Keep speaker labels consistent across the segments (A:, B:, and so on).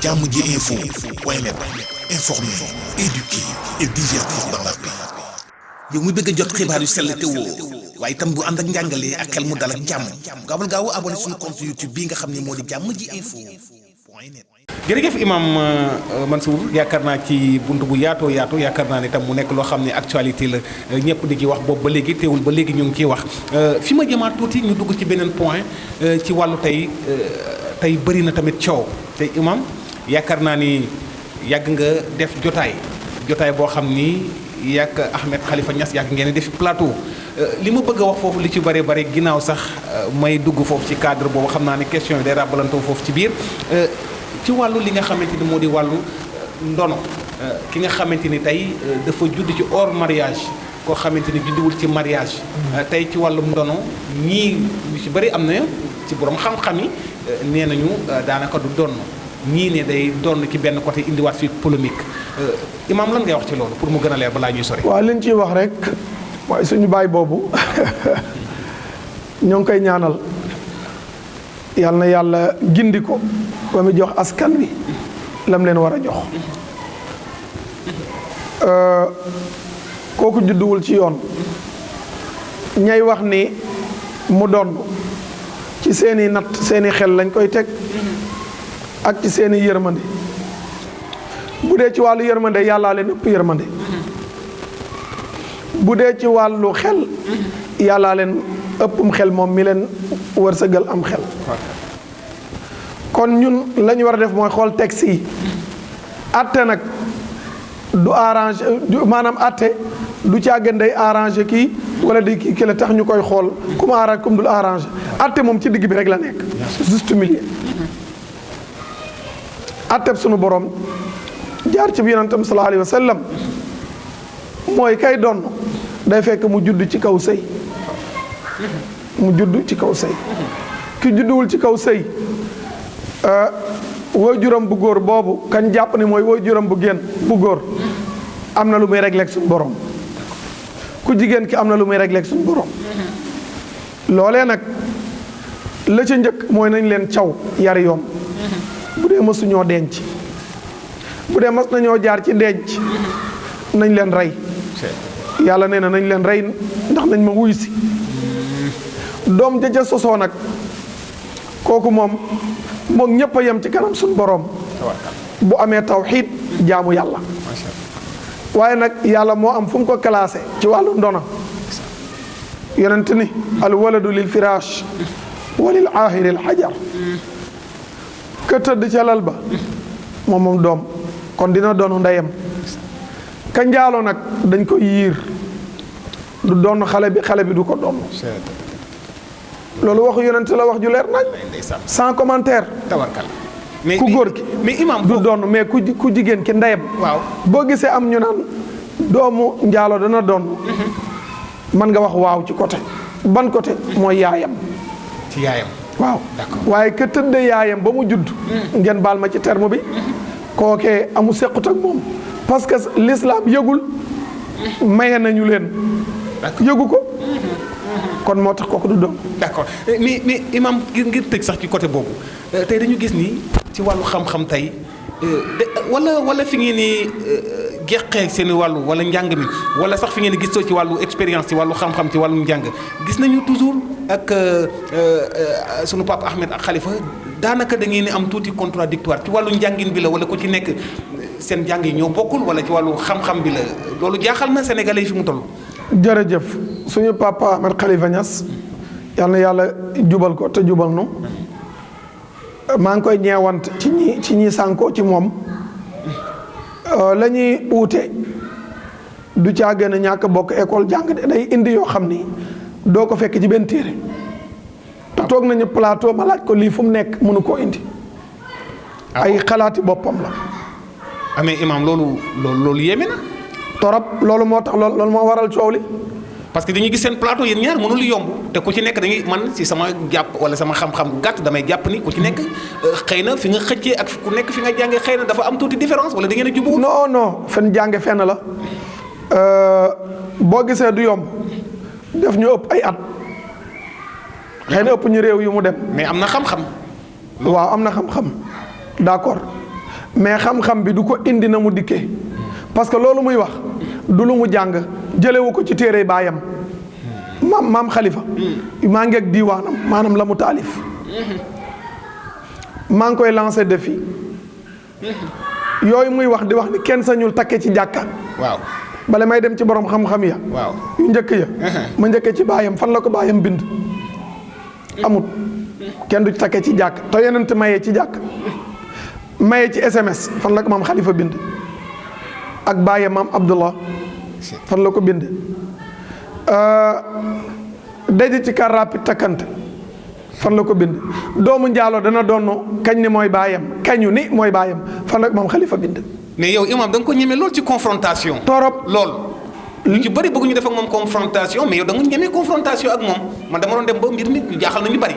A: jàmm ji info point net, informer, éduquer et divertir dans la paix. yow mu bëgg a jot xibaar yu sell te woo waaye itam bu ànd ak njàngalee ak xel mu dal ak jàmm gaawal gaaw abonné suñu compte YouTube bii nga xam ne moo di jàmm ji info point net.
B: jërëjëf imam Mansour yaakaar naa ci buntu bu yaatoo yaakaar naa ne tam mu nekk loo xam ne actualité la ñëpp di ci wax boobu ba léegi teewul ba léegi ñu ngi ciy wax fi ma jëmaat tuuti ñu dugg ci beneen point ci wàllu tey bëri na tamit coow te imam yaakaar naa ni yàgg nga def jotaay boo xam ni yàgg Ahmed Khalifa Niass yàgg ngeen def plateau li ma bëgg a wax foofu li ci bari ginnaaw sax may dugg foofu ci cadre boobu xam naa ne question yi day ràbbalantoo foofu ci biir ci wàllu li nga xamante ni moo di wàllu ndono ki nga xamante ni tey dafa judd ci hors mariage koo xamante ni judduwul ci mariage tey ci wàllum ndono ñii ñu ci bëri am na ci borom xam-xam yi nee nañu daanaka du donn ñii ne day donn ci benn côté indiwaat fi polémique imam lan ngay wax ci loolu pour mu gën a leer balaa ñuy sori.
C: waaw liñ ciy wax rek mooy suñu baay boobu ñoo ngi koy ñaanal yal na yàlla gindi ko ba mu jox askan wi lam leen war a jox kooku judduwul ci yoon ñay wax ni mu doon ci seeni natt seeni xel lañ koy teg ak ci seeni yërmande bu dee ci wàllu yërmande yàllaa leen ëpp yërmande bu dee ci wàllu xel yàllaa leen ëppum xel moom mi leen wërsëgal am xel kon ñun la ñu war a def mooy xool texte yi atte nag du arrangé maanaam atte du càggeen day arrangé kii wala di kii la tax ñu koy xool comme arrangé comme dul arrangé atte moom ci digg bi rek la nekk juste milieu atteb sunu borom jaar ci bi yonentam sallallahu alayhi wa sallam mooy kay doon day fekk mu judd ci kaw sëy mu judd ci kaw sëy ki judduwul ci kaw sëy waajuram bu góor boobu kañ jàpp ni mooy waajuram bu góor am na lu muy régler ak suñu borom ku jigéen ki am na lu muy régler ak suñu borom loolee nag la ca njëkk mooy nañ leen caw yar yoon bu dee mësuñoo denc bu dee mas nañoo jaar ci denc nañ leen rey yàlla nee na nañ leen rey ndax nañ ma wuy si doom ja ca sosoo nag kooku moom ñëpp a yem ci kanam suñu borom bu amee tawxiid jaamu yàlla waaye nag yàlla moo am fu mu ko classé ci wàllu ndona yonent ni al waladu lil firaash wa lil aahiri al xajar ka tëdd ca lal ba moom doom kon dina doonu ndeyam ka njaaloo nag dañ ko yiir du doon xale bi du ko doon loolu waxu yonent la wax ju leer nañ sans commentaire ku góor ki
B: mais imam
C: du doon mais ku jigéen ki ndeyam
B: waaw
C: boo gisee am ñu naan doomu njaaloo dana doon mën nga wax waaw ci côté ban côté mooy yaayam
B: ci yaayam
C: waaw waaye ka tëdde yaayam ba mu judd ngeen baal ma ci terme bi kookee amu sequt ak moom parce que l'islam yëgul maye nañu leen yëgu ko kon moo tax kooku du doom
B: d'accord mais imam ngir tëj sax ci côté boobu tey dañu gis ni ci wàllu xam-xam tey wala fi ngeen ni jeqee seen wàllu wala njàng mi wala sax fi ngeen di gis ci wàllu expérience ci wàllu xam-xam ci wàllu njàng gis nañu toujours ak sunu papa Ahmed ak Khalifa daanaka da ngeen ni am tuuti contradictoire ci wàllu njàngin bi la wala ku ci nekk seen njàng yi ñoo bokkul wala ci wàllu xam-xam bi la loolu jaaxal na Sénégalais yi fi mu toll.
C: jërëjëf suñu papa Ahmed Khalifa Niass yal na yàlla jubal ko te jubal nu maa ngi koy ñeewant ci ñi sànkoo ci moom la ñuy uute du caa gën a ñàkk bokk école jàng de day indi yoo xam ni doo ko fekk ci benn téere te toog nañu plateau ma laaj ko lii fu mu nekk mënu koo indi ay xalaati boppam la
B: amee imam loolu yéeme na
C: torop loolu moo tax loolu moo waral coow li
B: parce que dañuy gis seen plateau yéen ñaar mënul yomb te ku ci nekk dañuy man ci sama jàpp wala sama xam-xam gàtt damay jàpp ni ku ci nekk xëy na fi nga xëccee ak ku nekk fi nga jàngee xëy na dafa am tuuti différence wala da ngeen a jubbu
C: non fen jànge fenn la boo gisee du yomb def ñu ëpp ay at xëy na ëpp ñu réew yu mu dem
B: mais am na xam-xam
C: waaw am na xam-xam d'accord mais xam-xam bi du ko indi na mu dikkee parce que loolu muy wax du lu mu jàng jëlewu ko ci téere baayam maam xalifa maa ngi ak diiwaanam maanaam la mu taalif maa ngi koy lancé défi yooyu muy wax di wax ni kenn sañul takke ci jàkka
B: waaw
C: bale may dem ci borom xam-xam ya
B: waaw
C: yu njëkk ya ma njëkke ci baayam fan la ko baayam bind amut kenn du takke ci jàkk te yonent mayee ci jàkk mayee ci SMS fan la ko maam xalifa bind ak baayam maam Abdullah fan la ko bind daje ci car rapide takkante fan la ko bind doomu njaaloo dana doon kañ ni mooy baayam kañu ni mooy baayam fan la ko maam xalifa bind
B: mais yow imam da nga ko ñeme lool ci confrontation
C: torop
B: lool ñu ci bëri bëgguñu def ak moom confrontation mais yow da nga ñeme confrontation ak moom man dama doon dem ba mbir mi ñu jaaxal na ñu bëri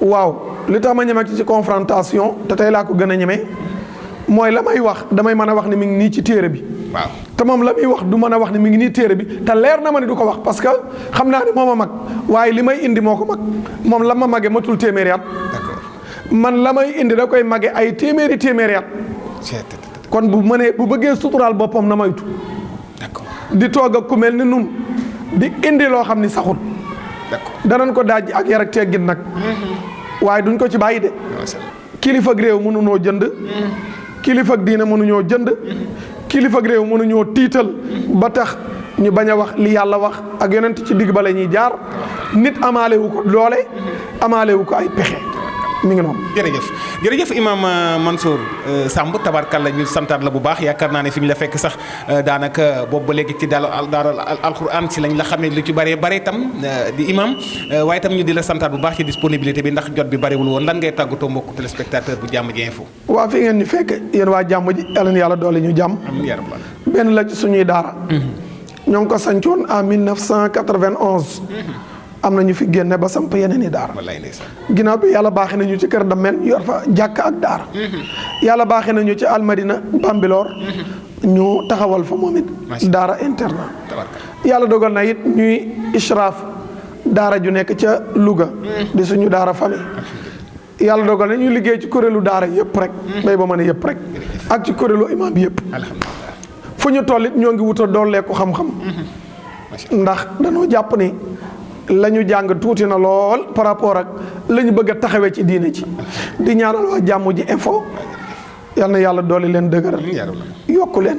C: waaw li tax ma ñeme ci confrontation te tey laa ko gën a ñeme mooy la may wax damay mën a wax ni mi ngi nii ci téere bi
B: waaw
C: te moom la muy wax du mën a wax ni mi ngi nii téere bi te leer na ma ne du ko wax parce que xam naa ni moom a mag waaye li may indi moo ko mag moom la ma mage matul téeméeri at man la may indi da koy mage ay téeméeri at kon bu mënee bu bëggee suturaal boppam na maytu di toog ak ku mel ni nun di indi loo xam ni saxul danañ ko daaj ak yar ak teggin nag waaye duñ ko ci bàyyi de kilifa ak réew mënunoo jënd kilifa ak diine mënuñoo jënd kilifa ak réew mënuñoo tiital ba tax ñu bañ a wax li yàlla wax ak yonent ci digg ba la ñuy jaar nit amaale wu ko doole amaale wu ko ay pexe mi ngi noonu.
B: jërëjëf imam Mansour Samb tabarkalla ñu santaat la bu baax yaakaar naa ne fi ñu la fekk sax daanaka boobu ba léegi ci daal alquran si lañ la xamee lu ci bëree bare itam di imam waaye itam ñu di la santaat bu baax ci disponibilité bi ndax jot bi bëriwul woon lan ngay tàggatoo mbokku téléspectateur bu Jàmm Ji Info.
C: waa fi ngeen ñu fekk yéen waa Jàmm Ji yàlla doole ñu jàmm.
B: amiin yaa rabbal
C: benn la ci suñuy daara. ñoo ngi ko sancoon en 1991. am na ñu fi génne ba samp yeneen i daara ginnaaw bi yàlla baaxee nañu ci kër Damel yor fa jàkk ak daara yàlla baaxee nañu ci almadina Bambilor ñu taxawal fa moom it daara internat yàlla dogal na it ñuy ishraaf daara ju nekk ca Louga di suñu daara famille yàlla dogal na ñu liggéey ci kuréelu daara yëpp rek bay ba mën a yëpp rek ak ci kuréelu imam yëpp fu ñu toll it ñoo ngi wuta dooleeku xam-xam ndax dañoo jàpp ni la ñu jàng tuuti na lool par rapport ak la ñu bëgg a taxawee ci diine ci di ñaanal waa Jàmm Ji Info yal na yàlla dooli leen dëgëral yokku leen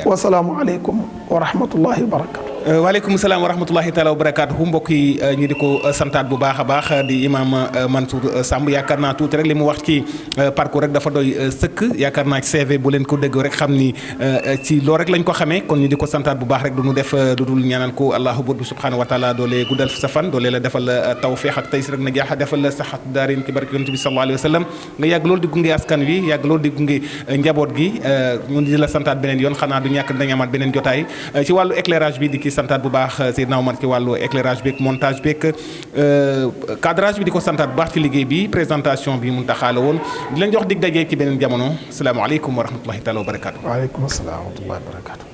C: wasalaamualeykum wa rahmatullahi wa barakatu
B: waaleykum salaam wa rahmatullahi taala wa barakaatuhu mbokk yi ñu di ko santaat bu baax a baax di imam Mansour Samb yaakaar naa tuuti rek li mu wax ci parcours rek dafa doy sëkk yaakaar naa ci CV bu leen ko dégg rek xam ni ci loolu rek lañ ko xamee kon ñu di ko santaat bu baax rek du ñu def du dul ñaanal ko allahu buur bi subhanahu wa taala doole guddal sa fan doole la defal tawfiix ak taysir rek na jaaxa defal la saxat daarin ci barke yonent bi sallallahu alayhi wa sallam nga yàgg loolu di gunge askan wi yàgg loolu di gunge njaboot gi ñu di la santaat beneen yoon xanaa du ñàkk dañu amaat beneen jotaay ci wàllu éclairage bi di ki santaat bu baax Seydina Omar ci wàllu éclairage beeg montage beeg cadrage bi di ko santaat bu baax ci liggéey bi présentation bi mun taxaale woon di leen jox dig dajee ci beneen jamono salaamaaleykum wa rahmatullahi taala wa barakaatu.
C: waaleykum salaam wa rahmatullahi wa barakaatu.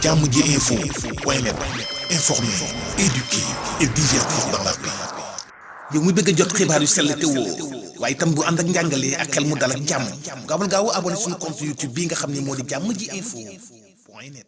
A: Jàmm Ji Info point net informer, éduquer et divertir dans la paix. yow mi bëgg a jot xibaar yu sell te woo waaye itam bu ànd ak njàngalee ak xel mu dal ak jàmm gaawal gaaw abonné suñu compte YouTube bii nga xam ne moo di Jàmm Ji Info point net